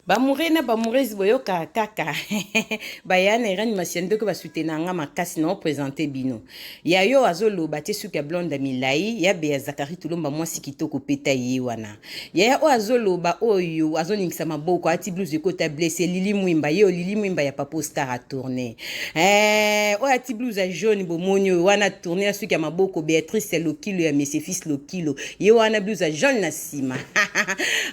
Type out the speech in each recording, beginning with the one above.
Ba amoureux na ba amoureuse, boyoka kaka baya na Irani Masiandoki, basoutenir nga makasi. Na oprésente bino ya yo azoloba te, suki ya blonde ya milai ya be ya Zakari Tulomba, mwasi kitoko peta ye wana. Yaya oyo azoloba, oyo azoningisa maboko, ati blouse ekota blesse, Lili Mwimba ye oyo, Lili Mwimba ya Papo Star atourne. Oyo ati blouse ya jaune, bomoni oyo wana tourne na suki ya maboko, Béatrice Lokilo ya Monsieur Fils Lokilo ye wana, blouse ya jaune na nsima.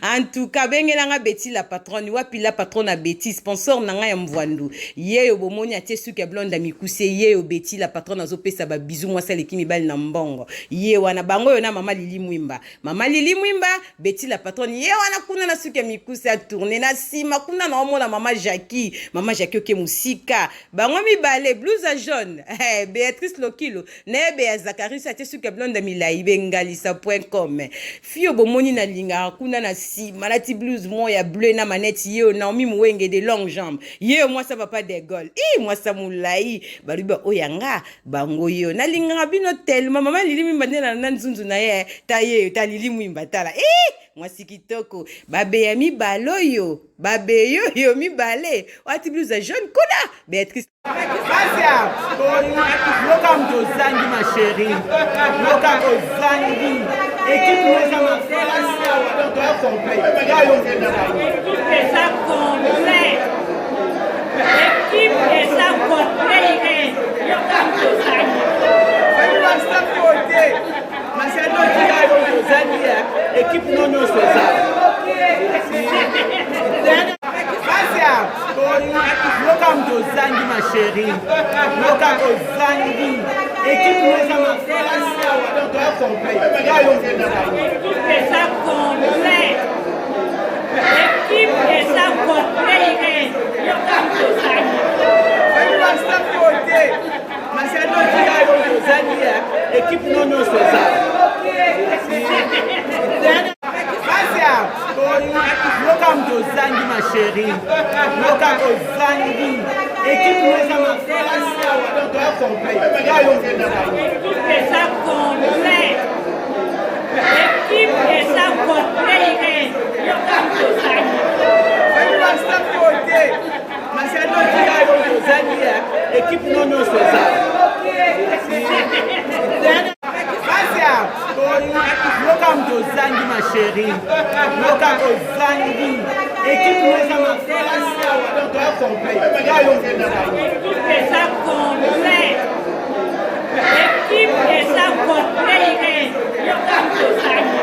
En tout cas, bengelanga Beti la patronne. Wapi la patronne ya Beti, sponsor na ngai ya mvwandu? Ye oyo bomoni atie suki ya blonde ya mikuse, ye oyo Beti la patronne, azopesa babizu, mwasi aleki mibali na mbongo, ye wana. Bango oyo na mama Lili Mwimba, mama Lili Mwimba, Beti la patronne ye wana kuna na suki ya mikuse atourne na nsima kuna. Naomona mama Jackie, mama Jackie oke mosika. Bango mibale blouse ya jaune, Béatrice Lokilo na ye be ya Zakaris atie suki ya blonde ya milai, bengalisa.com. Fio bomoni nalingaka kuna na nsima, alati blouse mo ya bleu na manete, ye oyo Naomi Muwenge de longue jambe, ye oyo mwasa papa de Gaulle, i mwasa molai. Balobi ba oyo yanga bango ye oyo nalingaka bino tellement. Mama Lili Mwimba nde na nzunzu na ye, ta ye oyo, ta Lili Mwimba, tala i mwasi kitoko. Babeya mibale oyo, babeya oyo mibale ati blouse ya jaune kuna, Béatrice. Asia, yoka moto ozangi, ma chérie, yoka ozangi équipe no eza makasi awa, donc toya complet ya yo. Équipe eza complet, équipe eza complet, yoka moto ozangi. Basta kote masanoki ya yo ozangi, équipe no nyonso eza. Asia, yoka moto ozangi, ma chérie, yoka ozangi équipe no eza makasi awa, donc toya complet ya yo. Équipe eza complet, équipe eza complet, yoka moto ozangi. Basta kote masanoki ya yo ozangi, équipe no nyonso eza. Asia, yoka moto ozangi, ma chérie, yoka ozangi équipe no eza makasi awa, donc toya complet ya yo. Équipe eza complet, équipe eza complet, yoka moto ozangi. Basta kote masanoki ya yo ozangi, équipe no nyonso eza. Asia, yoka moto ozangi, ma chérie, yoka ozangi équipe no eza makasi awa, donc toya complet ya yo. Équipe eza complet, équipe eza complet, yoka moto ozangi.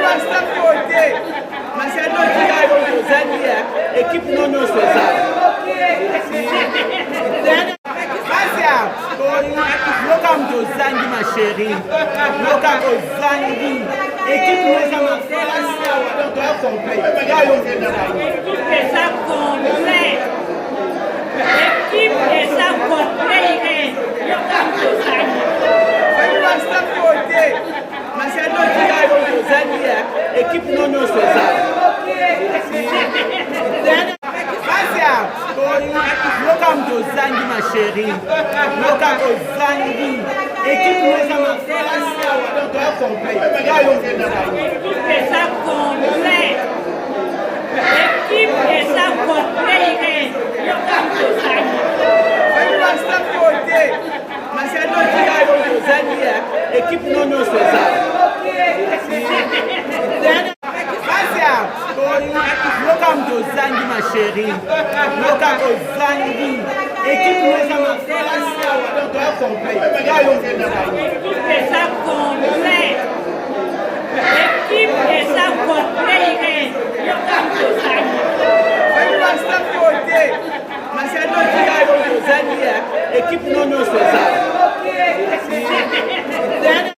Basta kote masanoki ya yo ozangi, équipe no nyonso eza. Asia, yoka moto ozangi, ma chérie, yoka ozangi équipe no eza makasi awa, donc toya complet ya yo. Équipe eza complet, équipe eza complet, yoka moto ozangi. Basta kote masanoki ya yo ozangi, équipe no nyonso eza. Asia, yoka moto ozangi, ma chérie, yoka ozangi équipe no eza makasi awa, donc toya complet ya yo. Équipe eza complet, équipe eza complet, yoka moto ozangi. Basta kote masanoki ya yo ozangi, équipe no nyonso eza. Asia, yoka moto ozangi, ma chérie, yoka ozangi équipe no eza makasi awa, donc toya complet ya yo. Équipe eza complet, équipe eza complet, yoka moto ozangi. Basta kote.